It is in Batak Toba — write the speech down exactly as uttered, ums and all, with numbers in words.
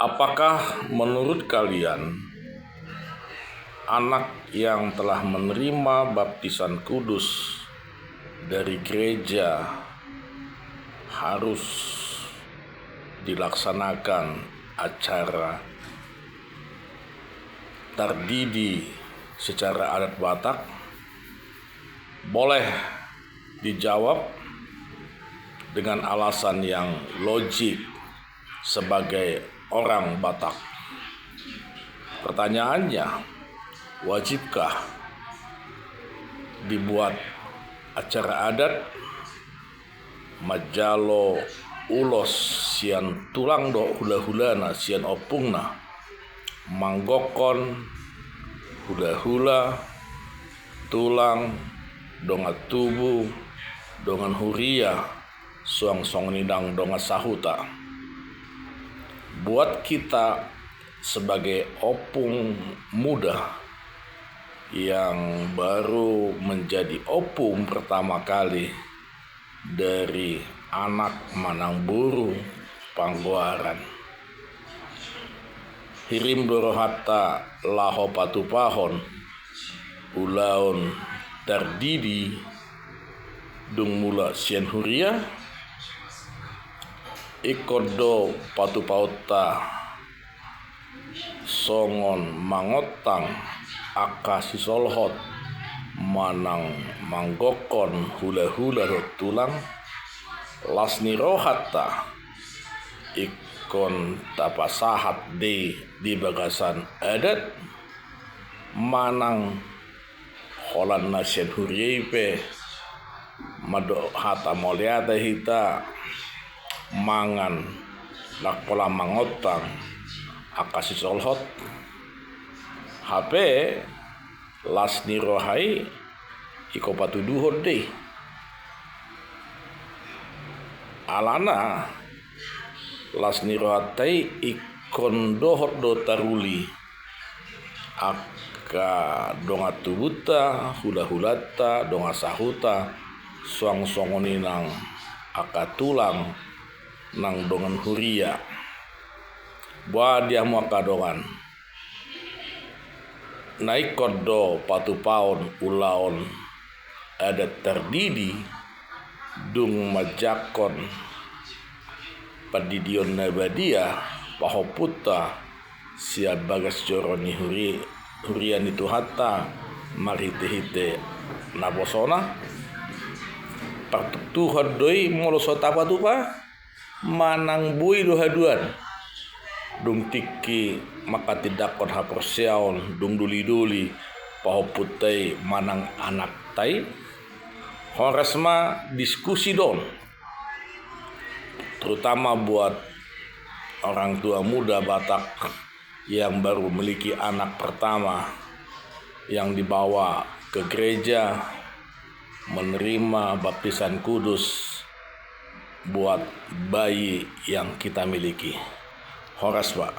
Apakah menurut kalian anak yang telah menerima baptisan kudus dari gereja harus dilaksanakan acara tardidi secara adat Batak? Boleh dijawab dengan alasan yang logik sebagai orang Batak. Pertanyaannya, wajibkah dibuat acara adat manjalo ulos sian tulang dohot hulahulana, sian ompungna, manggokkon hulahula, tulang, dongan tubu, dongan huria, suang songon i nang dongan sahuta? Buat kita sebagai ompung muda yang baru menjadi ompung pertama kali dari anak manang boru panggoaran, hirim do rohanta laho patupahon ulaon tardidi dung mulak sian huria. Ingkon do patupahonta songon mangontang angka sisolhot manang manggokkon hulahula dohot tulang. Las ni rohanta ingkon tapasahat do i di bagasan adat, manang holan na sian huria i pe mandok hata mauliate hita mangan, ndang pola mangontang angka sisolhot. Hape las ni roha i ingkon patuduhon do i. Alana las ni rohanta i ingkon dohot do taruli angka dongan tubunta, hulahulanta, dongan sahuta, suang songon i nang angka tulang nang dongan huria. Boha di hamu angka dongan? Na ingkon do patupahon ulaon adat tardidi dung manjangkon pandidion na badia pahompunta sian bagas joro ni huri-, huria ni Tuhanta marhitehite naposona. Partuktuhon do i molo so tapatupa, manang boi do haduan dung tingki manghatindanghon haporseaon dung dolidoli pahompunta i manang anakta i? Horas ma diskusi do on, terutama buat orang tua muda Batak yang baru memiliki anak pertama yang dibawa ke gereja menerima baptisan kudus buat bayi yang kita miliki. Horas, Pak.